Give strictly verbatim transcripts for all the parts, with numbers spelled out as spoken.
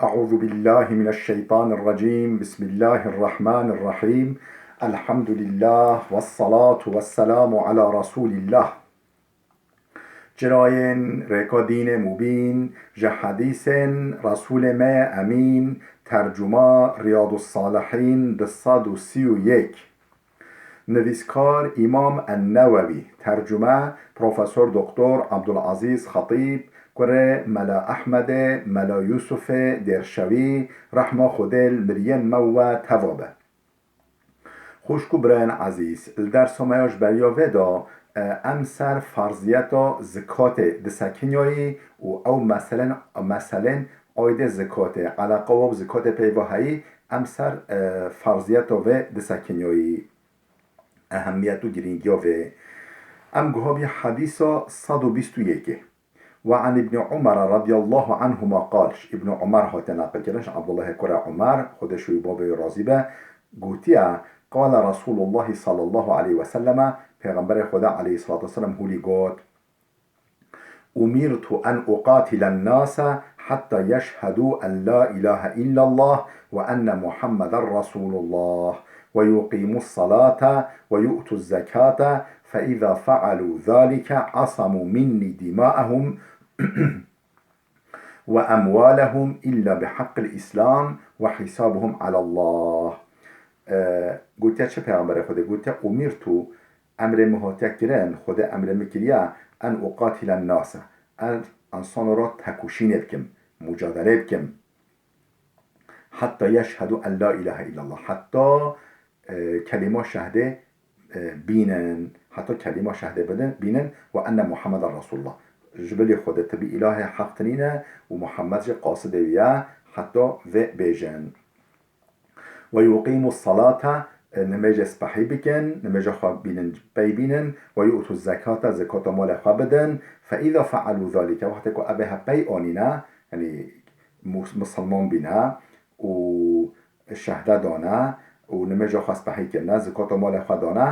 أعوذ بالله من الشيطان الرجيم. بسم الله الرحمن الرحيم. الحمد لله والصلاة والسلام على رسول الله. Çirayên rêka dînê mubîn, ji hedîsên Resûlê me yê Emîn, tercuma Riyadus Salihîn, du sed û sî û yek. Nivîskar Îmam En-Newewî, tercume Profesor Doktor Abdulazîz Xetîb, kurê Mela Ehmedê, Mela Yûsufê Dêrşewî, rehma Xwedê li miriyên me û we teva be. Xwişk û birayên ezîz, li dersa me ya ji beriya vê de, e, em ser ferziyeta zikatê disekiniyayî û ew meselên, meselên aydê zikatê, eleqa û zikatê peyva heyî, em ser, e, ferziyeta vê disekiniyayî, ehemmiyet û girîngiya vê. Em guha bî hedîsa sed û bîst û yekê. Ve an Îbnî Umar radiyallahu anhuma qal, ji Îbnî Umar hate neqilkirin, ji Abdullahê kurê Umar, Xwedê ji wî babê wî razî be, gotiye, qala Resulullah sallallahu aleyhi ve selleme, Pêxemberê Xwedê aleyhissalatu vesselam hûlî got, أمرت أن أقاتل الناس حتى يشهدوا أن لا إله إلا الله وأن محمدا رسول الله ويقيموا الصلاة ويؤتوا الزكاة فإذا فعلوا ذلك عصموا مني دماءهم وأموالهم إلا بحق الإسلام وحسابهم على الله. E, gotiye çi Pêxemberê Xwedê? Gotiye, أمرت, emrê min hatiye kirin, Xwedê emrê min kiriye, أن أقاتل الناس, ez insana ra tekoşînê bikim, mucadelê bikim. حتى يشهدوا أن لا إله إلا الله. Heta, e, kelîma şehdê, e, bînin. Heta kelîma şehdê bidin, bînin. وأن محمدا رسول الله. Ji bilî Xwedê ti bî îlahê heq tinîne û Muhammed jî qasidê wî ye. Heta vê bêjin. ويقيموا الصلاة, e, nimêjê spehî bikin, nimêja xwe bînin, pey bînin, ويؤتوا الزكاة, zekata malê xwe bidin, فإذا فعلوا ذلك, wextê ku ev ê hepey anîne, yanî mus-, misilman bîne û şehde dane û nimêja xwe spehî kirine, zekata malê xwe dane,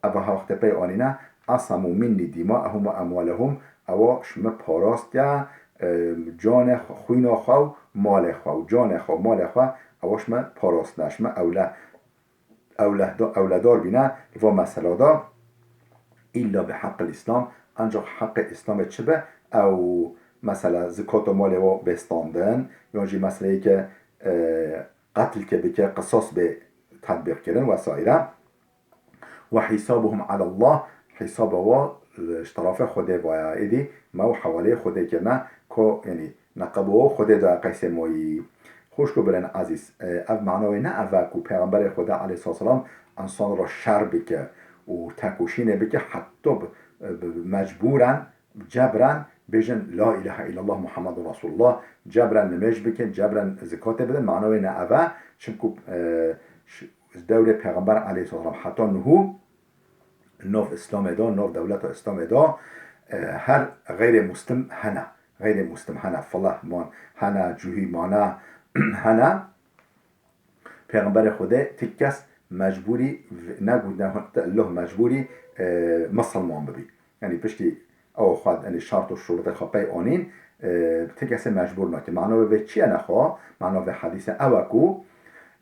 Eva ha wextê pey anîne, عصموا مني دماءهم وأموالهم, ewa ji min parastiye, e, canê xwe, xwîna xwe û malê xwe û canê xwe û malê xwe, ewa ji min parastine, ji min ewle-, ewlehda-, ewledar bîne li va mesela de. إلا بحق الإسلام, ancaq heqê Îslamê çi be, ew mesela zikata malê wa bê standin, yan jî meseleyê ke, e, qetlkê bike, qisas bê tetbîq kirin vesaire. وحسابهم على الله, hîsaba wa, e, ji terafê Xwedê ve ye. Êdî me û hewaleyê Xwedê kirine, ko, yanî, neqeba wa Xwedê de qeysê mayî. Xwişk û birên ezîz, e, ev mana wê ne ev e ku Pêxemberê Xwedê aleyhisselam însan re şer bike û tekoşînê bike, heta bi, bi, bi mecbûren, cebren bêjin, La ilahe illallah Muhammedun Resulullah, cebren nimêj bikin, cebren zikatê bidin, mana wê ne ev e. Çimku, e, ş-, dewrê Pêxember aleyhisselam heta nuhû, nav Îslamê de, nav dewleta Îslamê de, e, her xeyrê muslim hene. Xeyrê muslim hene, filah man hene, cuhî mane hene. Pêxemberê Xwedê ti kes mecbûrî v-, negot, ne, Allah mecbûrî, e, misilman bibî. Yanî piştî ew xwe, yanî şert û şurutê xwe pey anîn, e, ti kesê mecbûr nake. Mana wê vê çi ye nexwe? Mana vê hedîsê ew e ku,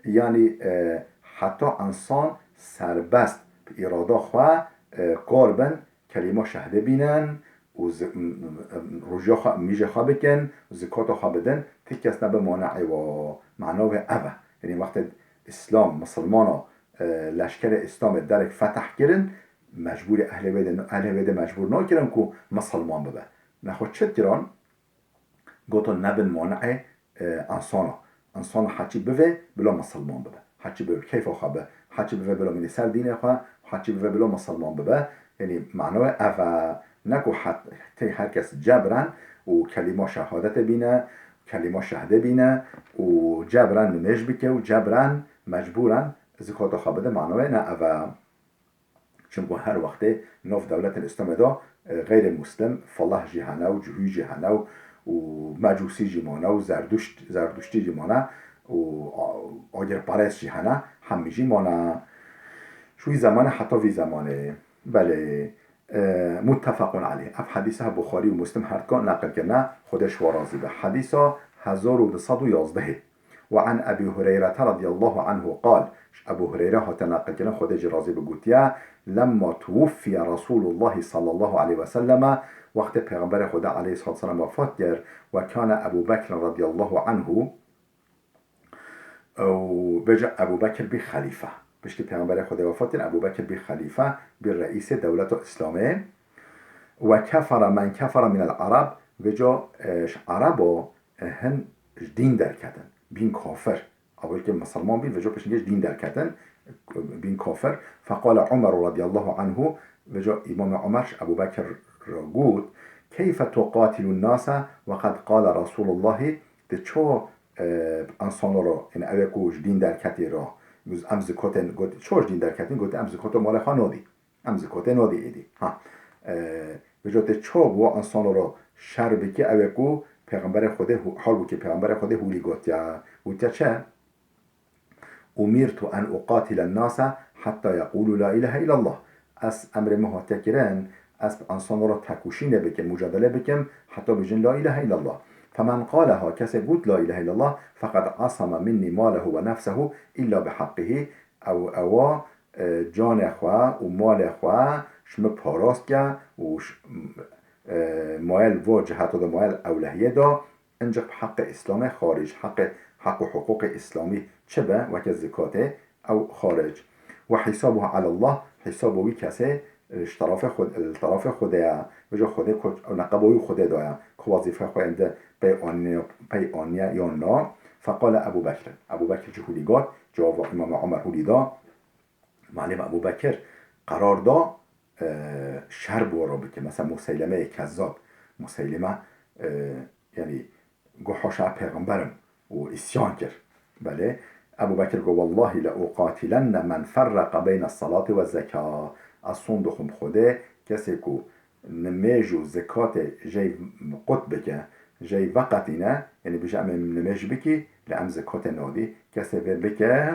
yanî, e, heta însan serbest bi îrada xwe, e, kar bin, kelîma şehdê bînin û zi-, m-, m-, m-, rojiya xwe, mîjê xwe bikin, zikata xwe bidin, ti kes nebe maneê wa. Mana wê ev e. Yanî wextê Îslam, misilmana, e, leşkerê Îslamê derek feteh kirin, mecbûrî ehlê wê de, ehlê wê de mecbûr nakirin ku misilman bibe. Nexwe çi dikirin? Gotin nebin maneê, e, însana. Însana heçî bivê bila misilman bibe. Heçî bivê keyfa xwe be. Heçî bivê bila mînî ser dînê xwe, heçî bivê bila misilman bibe. Yanî mana wê ev e. Ne ku het-, tê her kes cebren û kelîma şehadetê bîne, kelîma şehdê bîne û cebren nimêj bike û cebren mecbûren zikata xwe bide, mana wê ne ev e. Çimku her wextê nav dewletên Îslamê de, e, xeyrê muslim, filah jî hene û cuhî jî hene û, û mecûsî jî mane û zerduşt, zerduştî jî mane û a-, agirperest jî hene, hemî jî mane. Ji wî zemanê heta vî zemanê. Belê, e, muttefaqun aleyh. Ev hedîsa Buxarî û Muslim her dikan neqil kirine, Xwedê ji wan razî be. Hedîsa hezar û du sed û yazdehê. Ve an Ebî Hureyrete radiyallahu anhu qal, ji Ebû Hureyre hate neqilkirin, Xwedê jî razî bi, gotiye, lemma tuwuffiye Resûlullahî sallallahu aleyhi ve selleme, wextê Pêxemberê Xwedê aleyhissalatu vesselam wefat kir, ve kane Ebû Bekr radiyallahu anhu, û vêca Ebû Bekir bî xelîfe. Piştî Pêxemberê Xwedê wefat kir, Ebû Bekir bî xelîfe, bî reîsê dewleta Îslamê. Ve kefere men kefere minel Arab, vêca, e, ji Erebo, e, hin ji dîn derketin, bîn kafir. Ewil ke misilman bîn, vêca piştî ji dîn derketin, bîn kafir. Feqale Umer radiyallahu anhu, vêca Îmamê Umer ji Ebû Bekir re got, keyfe tuqatilun nase ve qed qale Resûlullahî, tu çawa e, insano ro, yani ew ê ku ji dîn derketî ro, em zikotên got, ço ji dîn derketîn, got, em zikotê malê xwe nadî. Em zikotê nadî êdî. Ha. E, vêca tê ço bo insano ro şer bikî, ew ê ku Pêxemberê Xwedê hû-, halbûkî Pêxemberê Xwedê hûlî gotiya. Gotiya çi? Umirtu en uqatile nase hatta yequlu la ilahe illallah. Ez emrê min hatiye kirin, ez bi insano re tekuşînê bikim, mucadele bikim, heta bijin la ilahe illallah. Femen qaleha, kesê got la ilahe illallah, feqed asama minni malehu ve nefsehu illa bi haqqihi. Ew, ewa, e, canê xwe û malê xwe ji min parast ke û ş-, e, mayel vo ciheta de, mayel ewlehiyê de. Ancak bi heqê Îslamê xaric, heqê, heq û hiqûqê Îslamî çi be, weke zikatê, ew xaric. Ve hisabuhu alallah, hesaba wî kesê, e, ji terafê Xwe-, li terafê Xwedê ye. Vêca Xwedê ku neqeba wî Xwedê daye. Ku wezîfeya xwe êndî pey aniye, pey aniye yan na. Feqale Ebû Bekr. Ebû Bekr jî hûlî got, cevaba Îmam Omer hûlî da. Malê me Ebû Bekir qerar da, e, şer bi we re bike. Mesela Museylemeyê Kezzab. Museyleme, e, yani, got, haşa pêxember im û îsyan kir. Belê. Ebû Bekir got, wellahî le uqatilenne men ferreqa beyne salati ve zeka. Ez son dixwim Xwedê, kesê ku nimêj û zikatê jey qut bike, jey veqetîne, yani bije em ê nimêj bikî, le em zikatê nadî, kesê vê bike,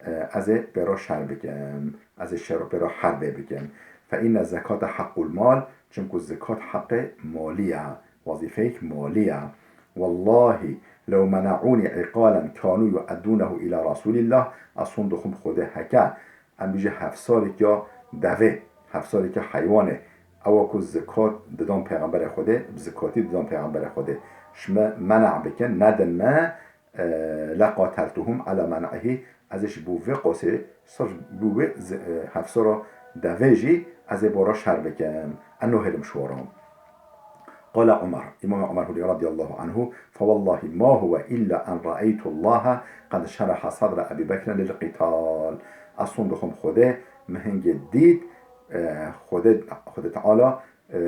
e, ez ê pê re şer bikim, ez ê şer û pê re herbê bikim. Fe inne zekate hequl mal, çimku zikat heqê malî ye, wezîfeyek malî ye. Wellahî, lew mene'ûnî îqalen kanû yu'eddûnehu îla Resûlîllah, ez son dixwim Xwedê heke, em bijî hevsarek ya devê, hevsarek ya heywanê, ewa ku zikat didan Pêxemberê Xwedê, bi zikatî didan Pêxemberê Xwedê, ji me mena bikin, nedin me, e, leqateltuhum ala men'ihî, ez ê ji bo vê qosê, sirf bo vê zi-, e, hevsara devê jî ez ê bo re şer bikim. Ez nahêlim ji we re. Qale Umar, Îmam Umar hûlî radiyallahu anhu, fewellahî ma huwe illa en re'eytullaha qed şereha sadra Ebî Bekrin lil qîtal. Ez son dixwim Xwedê, min hingê dît, e, Xwedê, Xwedê Teala, e,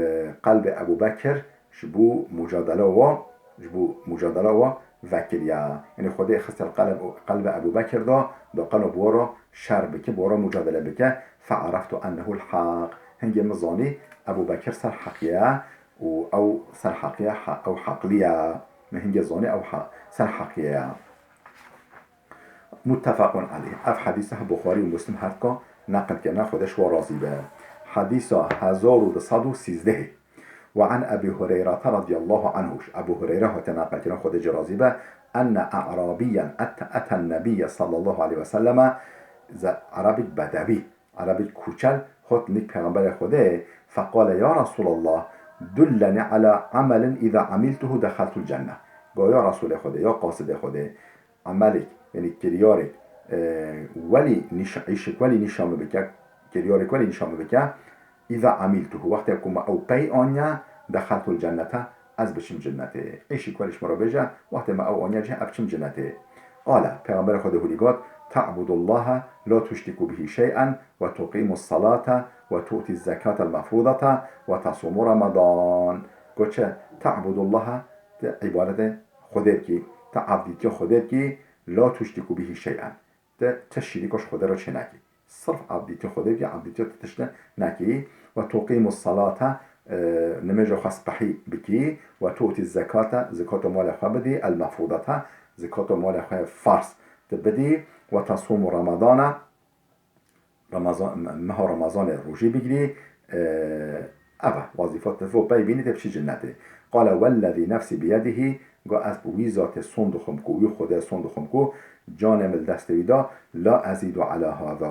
qelbê Ebû Bekir ji bo mucadele wa, ji bo mucadele wa vekiriya. Yanî Xwedê xiste li qelb-, qelbê Ebû Bekir de, da qelo bi we re şer bike, bi we re mucadele bike. Fe'ereftu ennehu l-haq. Hingê min zanî Ebû Bekir ser heqî ye û ew ser heqî ye, he-, ew heqlî ye. Min hingê zanî ew he-, ser heqî ye. Muttefaqun aleyh. Ev hedîsa Buxarî û Muslim her dika neqil kirine, Xwedê ji wan razî be. Hedîsa hezar û du sed û sîzdehê. Ve an Ebî Hureyrete radiyallahu anhu. Ji Ebû Hureyre hate neqil kirin, Xwedê jê razî be. Enne e'rabiyyen et-, eten nebiyye sallallahu aleyhi ve selleme. Ze-, Erebik bedewî, Erebik kûçel hot nik Pêxemberê Xwedê. Feqale ya Resulallah, dulleni ala amelin iza amiltuhu dexeltul cenne. Go ya Resulê Xwedê, ya qasidê Xwedê, emelek, yanî kiryarek, e, welî nîş-, îşik welî nîşan min bike, kiryarek welî nîşan min bike, îza amîltuhu, wextê ku me ew pey aniye, dexeltul cennete, ez biçim cinnetê. Îşik welî ji min re bêje, wextê me ew aniye cih, ez biçim cinnetê. Qale, Pêxemberê Xwedê hûlî got, te'budullaha la tuşriku bihi şey'en ve tuqimus salate ve tu'tiz zekatel mefrudete ve tasumu ramadan. Got çi? Te'budullaha, tu îbadetê Xwedê bikî, tu evdîtiya Xwedê bikî, la tuşriku bihi şey'en. Tu, tu şirîka ji Xwedê re çê nekî. Sirf evdîtiya Xwedê bikî, evdîtiya tu tişt nekî. Ve tuqimus salate, e, nimêja xwe spehî bikî. Ve tu'tiz zekate, zekata malê xwe bidî. El mefrudate, zekata malê xwe farz tu bidî. Ve tasumu ramadana, Ramazan, meha Ramazanê rojî bigirî, e, ev e, wezîfa te vo pey bînî tê biçî cinnetê. Qale wellezî nefsî biyedihî, Go ez bi wî zatê son dixwim ku, wî Xwedê son dixwim ku canê min li destê wî da, la ezidu ala hada.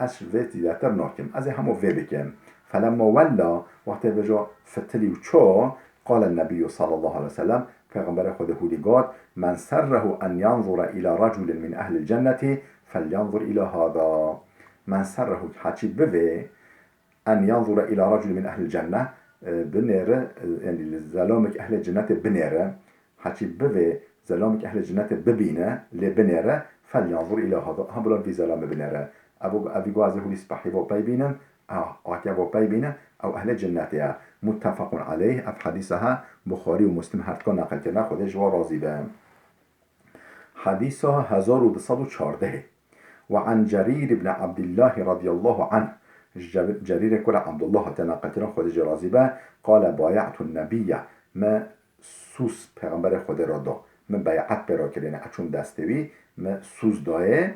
Ez ji vê zîdetir nakim. Ez ê hemû vê bikim. Felemma wella, wextê vêca fitilî û çû, qale nebiyyu sallallahu aleyhi ve sellem, Pêxemberê Xwedê hûdî got, men serrehu en yanzura ila reculin min ehlil cenneti felyanzur ila hada. Men serrehu, heçî bivê, en yanzura ila reculin min ehlil cenne, e, binêre, e, yanî li zelamek ehlê cennetê binêre, heçî bivê zelamek ehlê cennetê bibîne, lê binêre, felyanzur ila hada, ha bila vî zelamê binêre. Ev, ev go ez ê hûdî spehî bo pey bînim, ah, ake bo pey bîne, ew ehlê cennetê ye. Muttefaqun aleyh, ev hedîsa he, Buxarî û Muslim her dukan neqil kirine, Xwedê ji wan razî be. Hedîsa hezar û du sed û çardehê. Ve an Cerîr ibn Abdillahî radiyallahu anh. Ji Cer-, Cerîrê kura Abdullah hate neqilkirin, Xwedê jê razî be, qale, baya'tu nebiyye. Me sûz Pêxemberê Xwedê re da. Me bey'et pê re kirine, eçûm destê wî, me sûz dayê.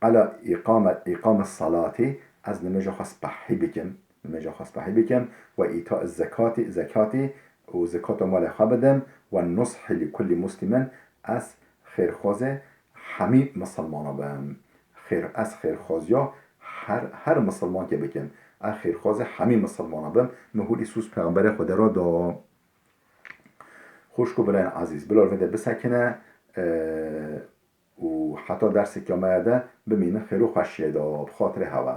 Ala îqame, îqame salatî, ez nimêja xwe spehî bikim. Nimêja xwe spehî bikim, ve îta zekatî, zekatî û zekata malê xwe bidim, ve nushî li kullî muslimin, ez xêrxwazê hemî misilmana bim. Xêr, ez xêrxwaziya her, her misilmankê bikim. Ez xêrxwazê hemî misilmana bim. Min hûdî sûz Pêxemberê Xwedê re da. Xwişk û birayên ezîz, bila li vê de bisekine, e, û heta derseke me de bimînin xêr û xweşiyê de, bi xatirê hewe.